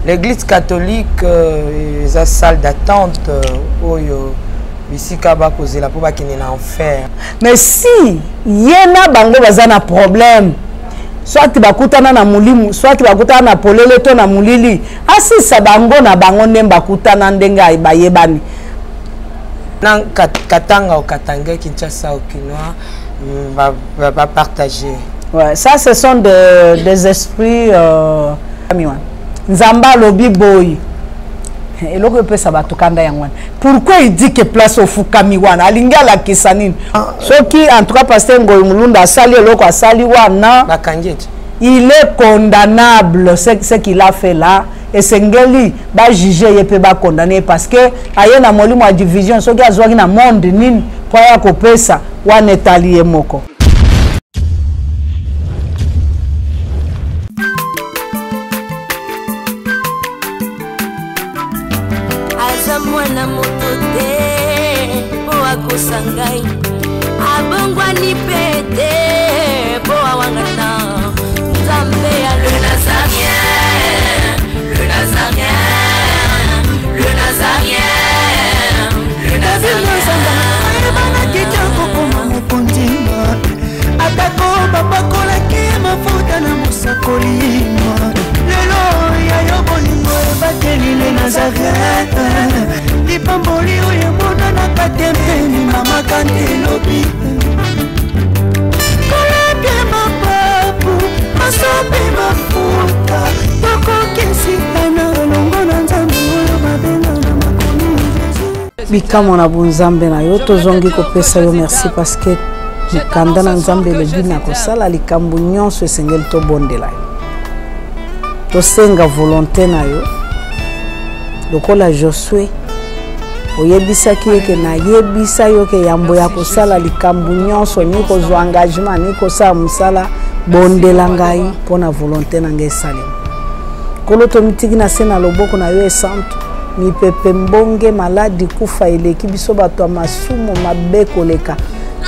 L'église catholique euh, eza salle d'attente euh, oyo bisika bakozela mpo bakende na enfer. Mais si ye na bango baza na problème soit bakutana na molimo soit bakutana na polele to na molili asisa bango na bango nde bakutana ndenge bayebani na katanga okatanga kinshasa okinois bapartage mm, ouais, ça ce sont de, des esprits euh, nzambe alobi boye eloko epesa bato kanda yango wana pourquoi il dit que place ofukami wana alingi alakisa nini ah. soki en tout cas pasteur ngoi mulunda asali eloko asali wana il est condamnable ce, ce qu'il a fait là esengeli bajuge ye mpe bakondane ye parce que aye na molimo ya division soki azwaki na monde nini mpo aya kopesa wana etali ye moko. Aza mwana moto te mpo akosa ngai abongwani mpe te mpo awangana nzambe ya le nazarien le nazarien le nazarien le nazarien ayebanaki te kokoma mokonzi atako bapakolaki mafuta na mosakoli lelo ya yo bolingo ebateli le nazareth lipamboli oyo emonanaka te mpe limamaka nde elobi kolapie mapapu masopi mafuta tokokesitana elongo na nzambe oyo babenga na makomi Bikamwa na bonzambe na yo tozongi kopesa yo merci parce que mokanda na nzambe elobi na kosala likambo nyonso esengeli tobondela yo tosenga volonté na yo lokola josue oyebisaki ye ke nayebisa yo ke yambo ya kosala likambo nyonso ni kozwa engagement ni kosala mosala bondela ngai mpo na volonté na ngai esalema nkolo tomitiki na se na loboko na yo esantu mipepe mbonge maladi kufa eleki biso bato ya masumu mabe koleka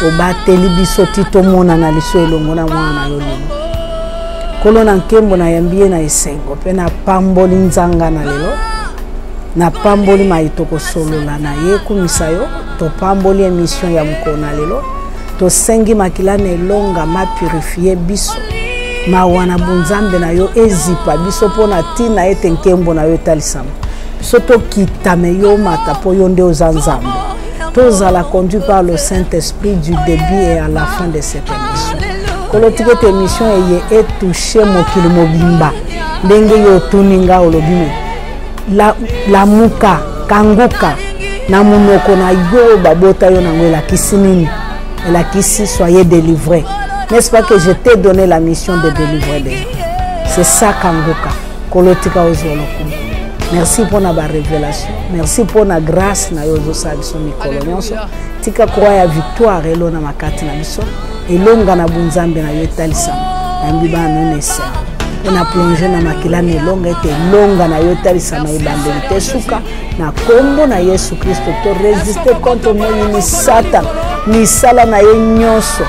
obateli biso ti tomonana liso elongo na mwana na yo lelo nkolo na nkembo nayambi ye na esengo mpe napamboli nzanga na lelo napamboli mai tokosolola na ye kumisa yo topamboli emission ya mokolo na lelo tosengi makila na elonga mapurifie biso mawa na bonzambe na yo ezipa biso mpo na ntina ete nkembo na yo etalisama biso tokita me yo omata mpo yo nde oza nzambe tozala conduit par le saint esprit du début et à la fin de cette émission kolo tika ete émission eye etouche mokili mobimba ndenge yo otuni nga olobi me lamuka kanguka na monoko na yo oyo babota yo nango elakisi nini elakisi soyez délivré n'est-ce pas que je t'ai donné la mission de délivrer les gens c'est ça kanguka kolo tika ozwa lokumu merci mpo na barévélation merci mpo na grâce na yo ozosala biso mikolo nyonso tika croix ya victoire elonama kati na biso elonga na bunzambe na yo etalisama nayambi bana no na esengo mpe na plonge na makila na elonga ete elonga na yo etalisama ebandeli te suka na nkombo na yesu kristo to resiste contre moyini satan misala na ye nyonso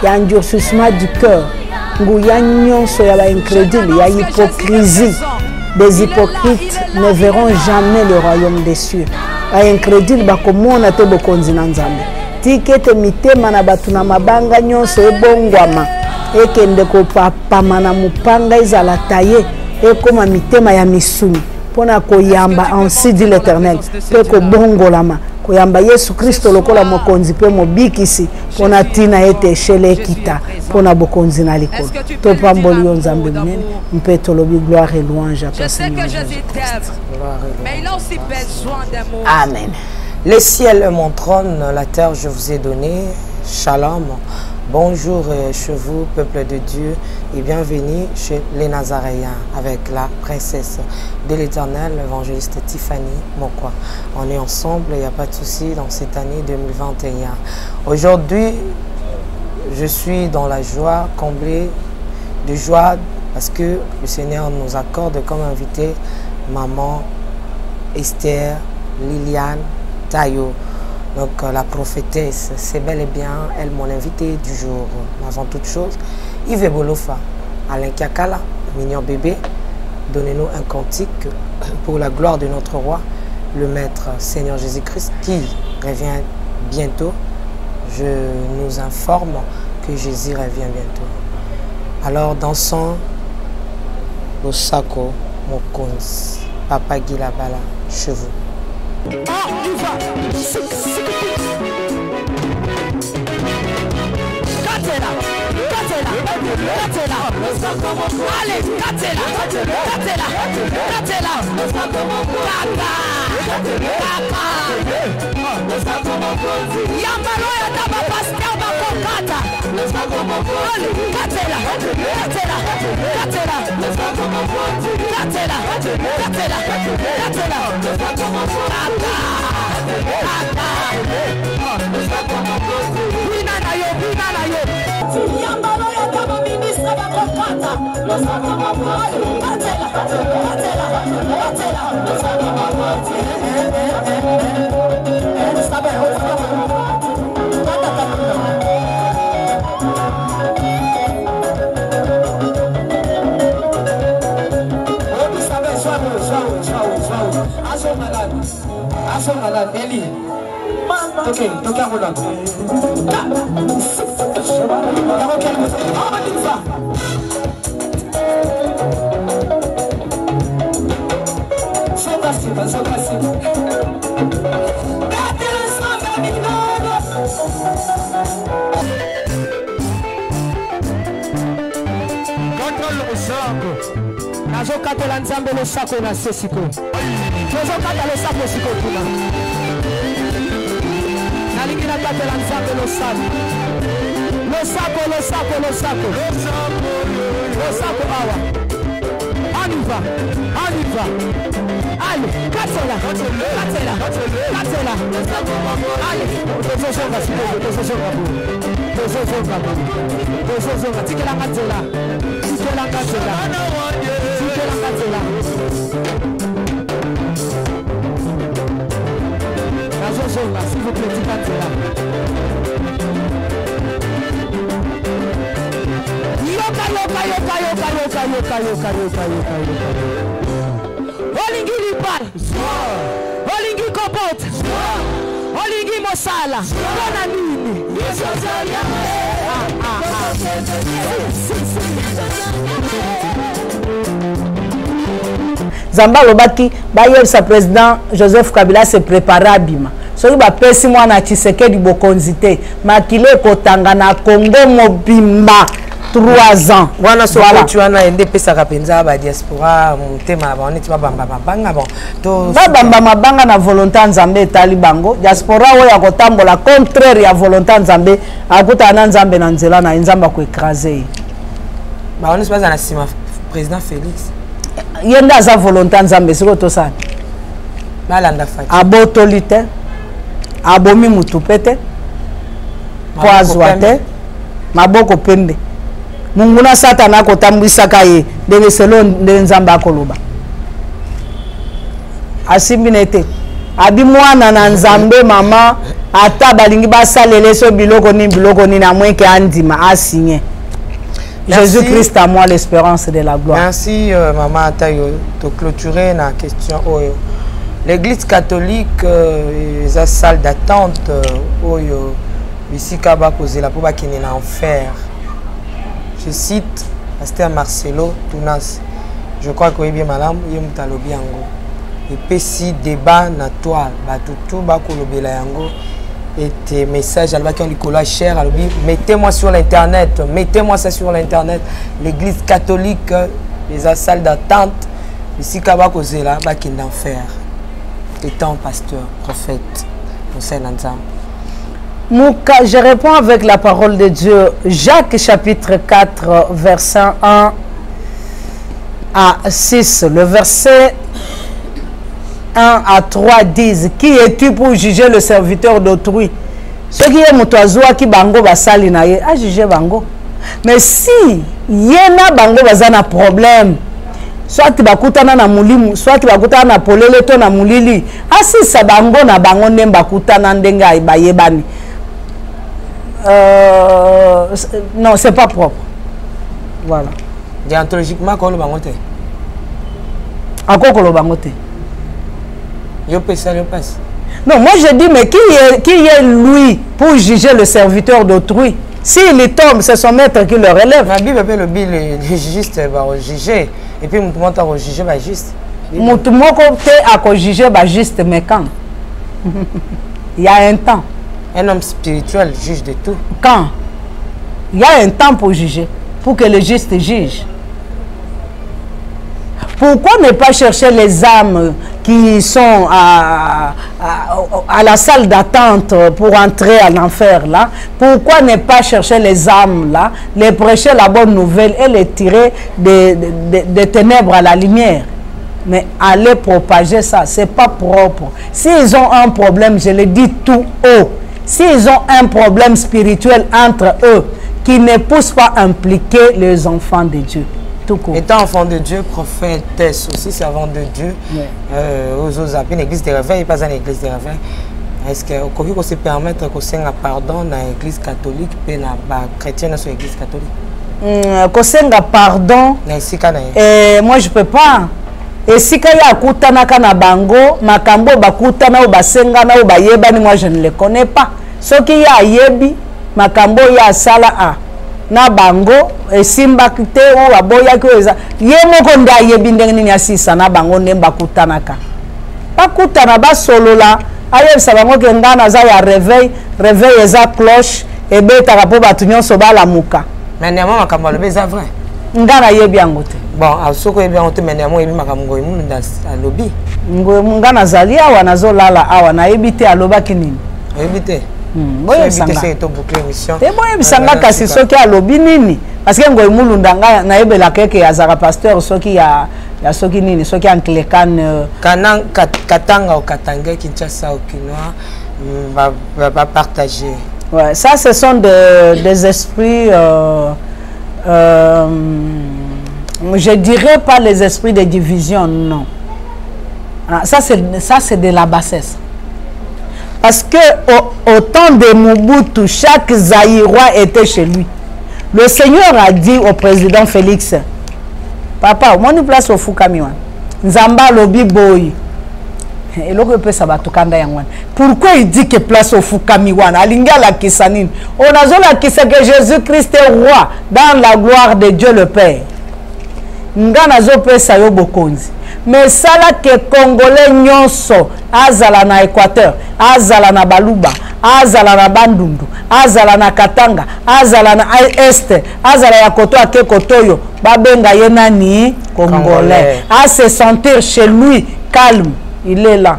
ya endurcissement du cœur nguya nyonso ya baincrédule ya hypocrisie des hypocrites ne verront jamais le royaume des cieux baincrédule bakomona te bokonzi na nzambe tika ete mitema na bato na mabanga nyonso ebongwama ekende kopapama na mopanga ezala taye ekoma mitema ya misuni mpo na koyamba ainsi dit l'éternel mpe kobongolama koyamba yesu kristo lokola mokonzi mpe mobikisi mpo na ntina ete eshele ekita mpo na bokonzi na likolo topamboli yo nzambe monene mpe tolobi gloire et louange à toi seigneur jésus christ amen Le ciel est mon trône, la terre je vous ai donné. Shalom. Bonjour euh, chez vous, peuple de Dieu, et bienvenue chez les Nazaréens avec la princesse de l'Éternel, l'évangéliste Tiffany Mokwa. On est ensemble, il n'y a pas de souci dans cette année 2021. Aujourd'hui, je suis dans la joie, comblée de joie parce que le Seigneur nous accorde comme invité maman Esther Liliane Tayo. Donc euh, la prophétesse, c'est bel et bien elle mon invité du jour. Avant toute chose, Yves Bolofa, Alain Kiakala, mignon bébé, Donnez-nous un cantique pour la gloire de notre roi, le Maître Seigneur Jésus-Christ, qui revient bientôt. Je nous informe que Jésus revient bientôt. Alors dansons Losako Mokonzi, Papa Gilabala, chez vous. Allez, katela, katela, katela, kaka, kaka. Yambalo ya taba pasteur bakokata. Allez, katela, katela, katela, katela, katela, katela, kaka, kaka. Bina na yo, bina na yo. Yambalo ya taba ministre bakokata. Katela, katela, katela. Nazokatela Nzambe losako na se sikoyo. Tozokata losako sikoyo kuna. Nalingi nakatela Nzambe losako. Losako, losako, losako. Losako awa. On y va, on y va. Allez, katela, katela, katela. Allez, tozozonga sikoyo, tozozonga boye. Tozozonga boye. Tozozonga, tikelanga nzela. Tikelanga nzela. Tikelanga nzela. Nazozonga, s'il vous plaît, tika nzela. Yoka, yoka, yoka, yoka, yoka, yoka, yoka, yoka, yoka, yoka. Olingi libala, olingi kobota, olingi mosala, mpona nini? Ah, ah, ah. Si, si, si. Nzambe alobaki bayebisa président Joseph Kabila se prépare abima. Soki bapesi mwana Tshisekedi bokonzi te, makila ekotanga na Congo mobimba 3 ans. Wana so Voilà. koti wana nde epesaka mpenza ba diaspora motema na bango neti babamba mabanga bon to babamba mabanga na volonté ya Nzambe etali bango. Diaspora oyo akotambola contraire ya volonté ya Nzambe, akutana na Nzambe na nzela na ye, Nzambe akoécrase ye. Bango nyonso baza na nsima président Félix. Ye nde aza volonté ya Nzambe, sikoyo tosala. Balanda Fati. Abotoli te, abomi mutu pe te, po azwa te, maboko pembe. Monguna Satana akotambwisaka ye ndenge selo ndenge Nzambe akoloba. Asimbi na ye te. Abi mwana na Nzambe mama, ata balingi basalele so biloko nini, biloko nini, à moins que andima, asigné. Merci. Jésus-Christ à moi l'espérance de la gloire. Merci maman Atayo de clôturer la question oyo. L'église catholique eza salle d'attente oyo bisika bakozela po bakende na enfer. Je cite pasteur Marcelo Tunas. Je crois que oyebi malamu ye moto alobi yango. Epesi débat na toile, bato tu bakolobela yango. Et message alobaki en likolo ya cher, alobi mettez-moi sur l'internet, mettez-moi ça sur l'internet. L'église catholique eza salle d'attente bisika bakozela bakende enfer. Étant pasteur, prophète, mosali na Nzambe. Mouka, je réponds avec la parole de Dieu. Jacques chapitre 4, verset 1 à 6. Le verset 1 à 3 disent, qui es-tu pour juger le serviteur d'autrui? Ce qui est moto azwaki bango basali na ye, a juger bango. Mais si ye na bango baza na problème, soit bakutana na mulimu, soit bakutana na polele to na mulili, asisa bango na bango nde bakutana ndenge ay bayebani. Non, c'est pas propre. Voilà. Déontologiquement, quand le bango te? Akoki koloba yango te. Yo mpe esali yo mpasi. Non, moi je dis, mais qui est lui pour juger le serviteur d'autrui? S'il tombe, c'est son maître qui le relève. La Bible mpe elobi le juste bakojuge, et puis motu moko akojuge bajuste. Motu moko te akojuge bajuste, mais quand il y a un temps. Un homme spirituel juge de tout. Quand il y a un temps pour juger, pour que le juste juge. Pourquoi ne pas chercher les âmes qui sont à la salle d'attente pour entrer à l'enfer là? Pourquoi ne pas chercher les âmes là, les prêcher la bonne nouvelle et les tirer des ténèbres à la lumière? Mais aller propager ça, c'est pas propre. S'ils ont un problème, je le dis tout haut, s'ils ont un problème spirituel entre eux, qui ne poussent pas à impliquer les enfants de Dieu. Tout court. Étant enfant de Dieu, prophétesse aussi, servant de Dieu, Ouais. Aux autres appels, l'église des réveils, pas une église des réveils. Est-ce que okoki se permettre kosenga pardon na église catholique pe na ba chrétien na église catholique? Kosenga pardon na esika na ye? Moi je peux pas. Esika ye akutanaka na bango, makambo oyo bakutana, oyo basengana, oyo bayebani, moi je ne le connais pas. Soki ye ayebi makambo oyo asala a na bango esimbaki te, oyo aboyaki, oyo eza ye moko nde ayebi ndenge nini asisa na bango, ndenge bakutanaka. Bakutana, basolola, ayebisa bango ke nga naza ya réveil, réveil eza cloche ebetaka mpo bato nyonso balamuka. Mais néanmoins makambo alobi eza vrai. Nga nayebi yango te. Bon, soki oyebi yango te, mais néanmoins oyebi makambo Ngoyi Mulunda alobi. Nga nazali awa, nazolala awa, nayebi te alobaki nini. Oyebi te. Boyebisa nga. To boucler émission. Te, boyebisa nga kasi soki alobi nini, parce que Ngoyi Mulunda nga nayebelaka eke azalaka pasteur soki ya soki nini, soki anglicane. Kana Katanga au Katanga, Kinshasa au Kinois, va partager. Ouais, ça ce sont des esprits, je dirais pas les esprits de division, non. Ah, ça c'est de la bassesse. Parce que au temps de Mobutu, chaque Zaïrois était chez lui. Le Seigneur a dit au président Félix, papa, moi nous place au Fukami wana. Nzamba lobi boy. Eloko epesa bato kanda yango wana. Pourquoi il dit que place au Fukami wana? Alingi alakisa nini? On azolakisa que Jésus-Christ est roi dans la gloire de Dieu le Père. Nga nazopesa yo bokonzi. Mais sala ke Congolais nyonso azala na Équateur, azala na Baluba, azala na Bandundu, azala na Katanga, azala na Est, azala ya koto ake kotoyo, babenga ye nani? Congolais. Congolais. A se sentir chez lui calme, il est là.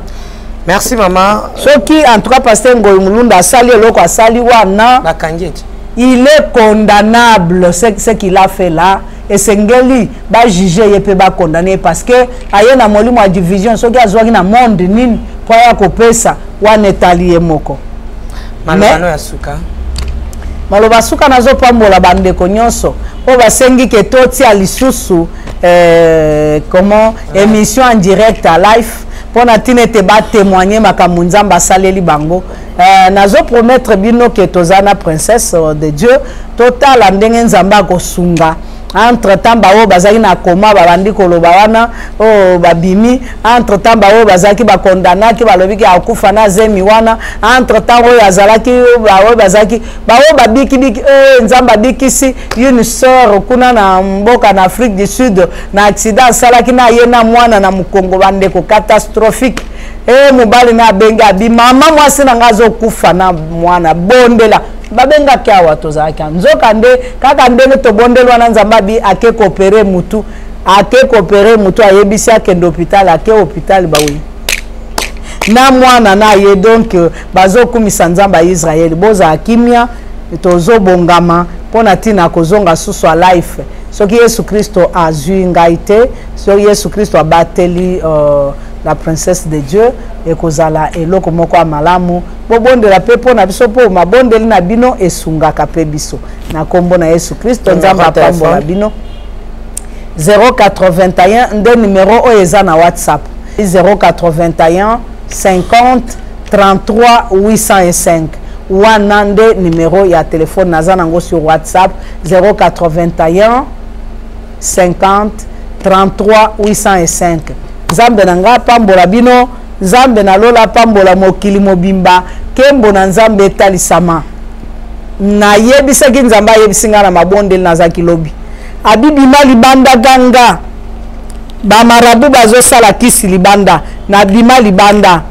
Merci maman. Soki en tout cas pasteur Ngoyi Mulunda asali eloko asali wana, Bakangi ete. il est condamnable ce qu'il a fait là. Esengeli ba juger ye pe ba condamner parce que aye na molimo ya division, soki azwaki na monde nini po aya kopesa wana etali ye moko. Maloba Mais no ya suka. Maloba suka nazopambola bandeko nyonso oyo basengi ke totia lisusu comment émission en direct à live mpona ntina ete batémoigner makambo Nzambe asaleli bango. Nazo promettre bino ke toza na princesse de Dieu, totala ndenge Nzambe akosunga. Entre temps baoyo bazalaki na koma babandi koloba wana oyo babimi, entre temps baoyo bazalaki bakondanaki balobi ke akufa na zemi wana, entre temps oyo azalaki baoyo bazalaki baoyo babikibiki, Nzambe abikisi une sœur kuna na mboka na Afrique du Sud na accident asalaki na ye na mwana na mokongo, bandeko catastrophique. Mobali na abengi abi mama mwasi na nga azokufa na mwana, bondela. Babengaki awa tozalaki awa. Nzoka nde kaka ndenge tobondeli wana Nzambe abi ake koopere mutu, ake koopere mutu, ayebisi akende hôpital, ake hôpital bawi na mwana na ye. Donc bazokumisa Nzambe ya Israël. Bozala kimia, tozobongama mpona ntina kozonga susu a life. Soki Yesu Kristo azwi ngai te, soki Yesu Kristo abateli la princesse de Dieu, ekozala eloko moko ya malamu. Bobondela pe mpo na biso, mpo mabondeli na bino esungaka pe biso. Na kombo na Yesu Kristo, Numéro Nzambe apambola téléphone. bino. 081 nde numéro oyo eza na WhatsApp. 081 50 33 805. Wana nde numéro ya téléphone naza nango sur WhatsApp. 081 50 33 805. Nzambe na ngai apambola bino, Nzambe na lola apambola mokili mobimba, nkembo na Nzambe etalisama. Nayebisaki Nzambe ayebisi ngai na mabondeli nazalaki lobi. Abi bima libanda ganga. Ba marabu bazosala kisi libanda. Nabima libanda.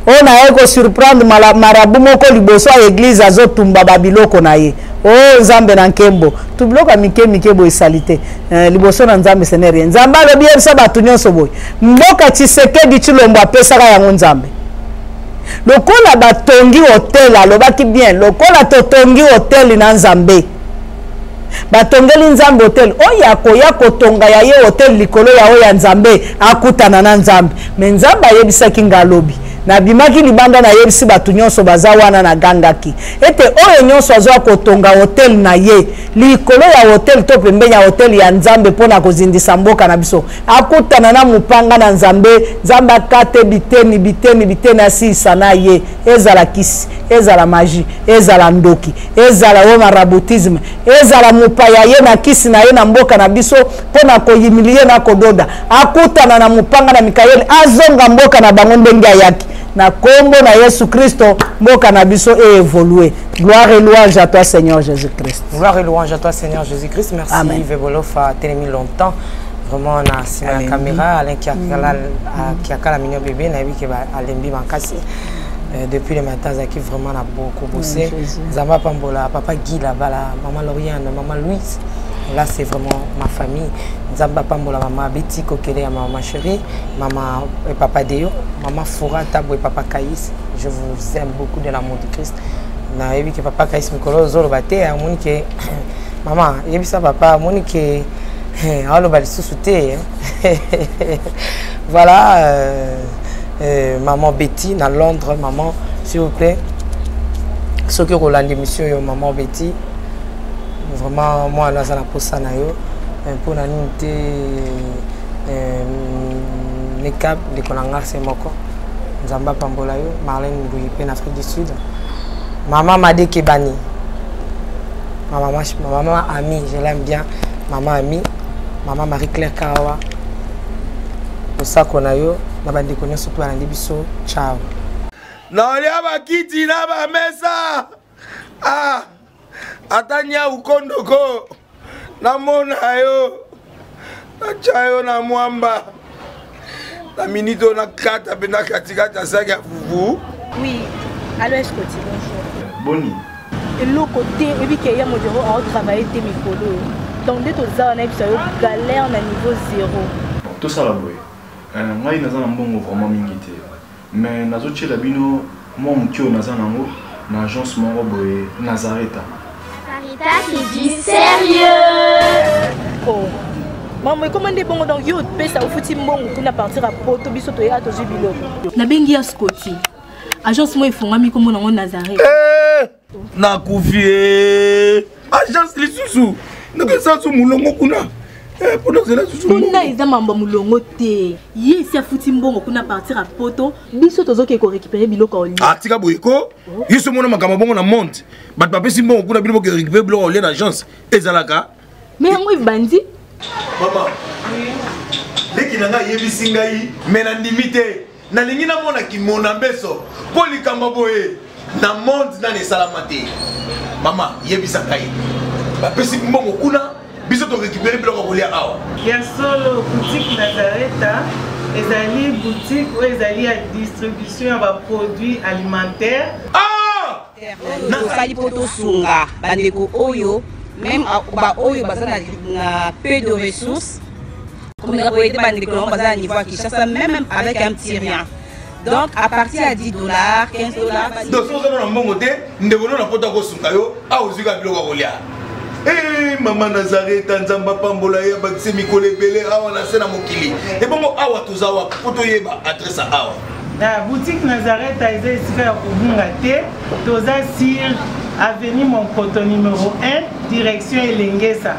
Oyo naye ko surprendre marabu moko liboso ya eglise azotumba ba biloko na ye. Oh Nzambe na nkembo. Tu biloko ya mike mike boye salite. Eh, liboso na Nzambe ce n'est rien. Nzambe alobi yebisa bato nyonso boye. Mboka Tshisekedi Tshilombo apesaka yango Nzambe. Lokola batongi hotel, alobaki bien, lokola totongi hotel na Nzambe. Batongeli Nzambe hotel. Oyo akoya kotonga ya ye hotel likolo ya oyo ya Nzambe, akutana na Nzambe. Mais Nzambe ayebisaki nga lobi. Nabimaki libanda nayebisi bato nyonso baza wana nagangaki ete oyo nyonso azwa kotonga hotel na ye likolo ya hotel to pembeni ya hotel ya Nzambe mpo na kozindisa mboka na biso, akutana na mopanga na Nzambe. Nzambe akate biteni biteni biteni, asilisa na ye, ezala kisi, ezala magie, ezala ndoki, ezala oyo maraboutisme, ezala mopaya ye na kisi na ye na mboka na biso mpo na koyimilie na kododa, akutana na mopanga na Mikaeli, azonga mboka na bango ndenge ayaki. Na kombo na Yesu Kristo, mboka na biso e évoluer. Gloire et louange à toi Seigneur Jésus-Christ. Gloire et louange à toi Seigneur Jésus-Christ. Merci. Amen. Yves Bolofa telemi longtemps. Vraiment na sima ya caméra Alain Kiakala, Kiakala mignon bébé na yebi ke ba alembi makasi. Depuis le matin azalaki vraiment na beaucoup bossé. Nzambe apambola papa Guy là-bas là, maman Lauriane, maman Louise. Là c'est vraiment ma famille. Nzambe apambola maman Betty Kokele ya maman chérie, maman et papa Deo, maman Foura Tabo et papa Kaïs. Je vous aime beaucoup de l'amour de Christ. Nayebi ke papa Kaïs mikolo ozoloba te, amoni ke maman yebisa papa amoni ke aloba lisusu te. Voilà, maman Betty na Londres, maman s'il vous plaît. Soki okolanda émission yo maman Betty, vraiment moi naza na posa na yo mpo na nini te nekab ndeko na nga se moko. Nzambe apambola yo. Marlène Mbuyi pe na Afrique du Sud. Maman Made Kebani. Ma maman, ma maman amie, je l'aime bien. Maman amie, maman Marie-Claire Kawa. Osako na yo, na bandeko nyonso to balandi biso. Ciao. Naolia bakiti na bamesa. Ah, ata nyau kondoko. Namona yo. Natya yo na mwamba. Na minute oyo nakata mpe na katikati ya saki ya fufu. Oui, allo Escoti, bonjour. Boni. Eloko te, oyebi ke ya modero ao travailler te mikolo oyo. Donc nde toza wana yebisa yo galère na niveau zéro. Bon, tosala boye. Ngai naza na mbongo vraiment mingi te. Mais nazotiela bino mwa moke oyo naza nango na agence moko boye Nazareta. Nazareta, c'est du sérieux. Oh. Maman, ekoma nde bongo donc yo opesa ofuti mbongo kuna partir ya poto biso toya tozwi biloko. Nabengi ya Scotty. Agence moko efongami kombo nango Nazareth. Nakufi eh. Agence lisusu ndenge eza so molongo kuna mpona ozela susu kuna eza mambo ya molongo te. Ye esi afuti mbongo kuna partir ya poto biso tozoke korécupérer biloko ya olia. Ah, tika boye ko yo so mona makambo bongo na monde bato bapesi mbongo kuna bino boke récupérer biloko ya olia na agence ezalaka mais yango ebandi. Mama leki na ngai ayebisi ngai me nandimi te. Nalingi namona kimona mbeso mpo likambo boye na monde nani esalama te. Mama yebisa ngai bapesi mbongo kuna biso to récupérer biloko ya kolia awa. Ya solo boutique Nazareta ezali boutique oyo ezali ya distribution ya ba produits alimentaires. Ah! Tosali mpo tosunga bandeko oyo même ba oyo baza na peu de ressources komeka koyede bandeko nango baza na niveau ya Kinshasa même avec un petit rien. Donc à partir ya 10 $, 15 $. Donc soki oza na mbongo te ndeko no na poto akosunga yo awa ozwi kaka biloko ya kolia. Eh, mama Nazareta Nzambe apambola ye abakise mikolo ebele awa na se na mokili. Ebongo awa toza wapi mpo toyeba adresse ya awa? Na boutique Nazareta eza esika ya kobunga te, toza sur avenue Monkoto numéro 1 direction Elengesa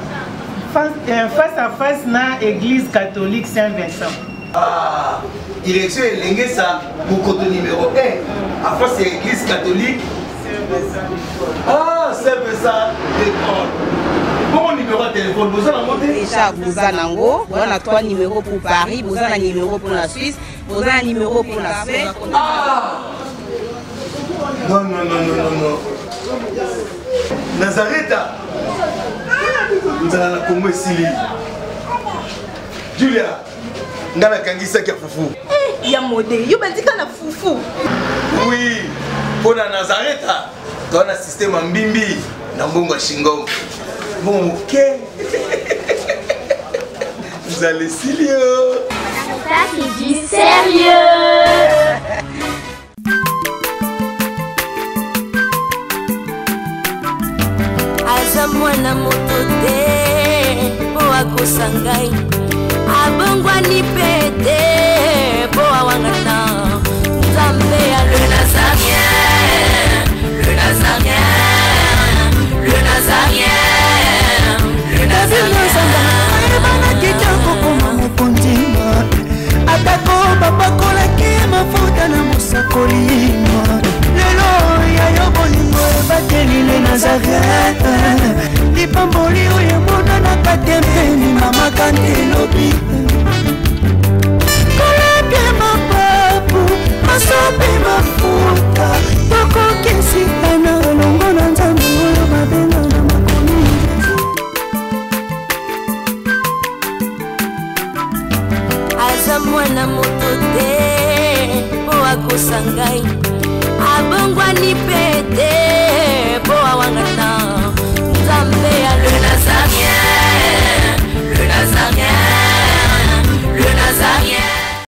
face à face na église catholique Saint-Vincent. Ah, direction Elengesa Monkoto numéro 1 à face ya église catholique Saint-Vincent. Ah, Saint-Vincent d'école. Bon numéro Numéro ya telefone boza nango te? Déjà boza nango, boza na 3 numéros pour Paris, boza na numéro pour la Suisse, boza na numéro pour la Suède. Ah non, non, non, non, non, non. Nazareta, nzala na Congo esili. Julia, nga nakangisaki ya fufu. Eh, ya mode, yo bandika na fufu. Oui, mpo na Nazareta, toza na système ya mbimbi na mbongo ya shingom. Mbongo moke. Nzala esili yo. Ça, c'est du sérieux. Aza mwana moto te mpo akosa ngai, abongwani mpe te mpo awangana Nzambe ya le Nazarien, le Nazarien, le Nazarien, le Nazarien. Ayebanaki te kokoma mokonzi, atako bapakolaki mafuta na mosakoli. Lelo ya yo bolingo ebateli le Nazaret, lipamboli oyo emonanaka te mpeni mama kante elobi kolapie mapapu masope mafuta tokokesika na elongo na Nzambe oyo babenga na makomi. Aza mwana moto te mpo akosa ngai, abongwani mpe te.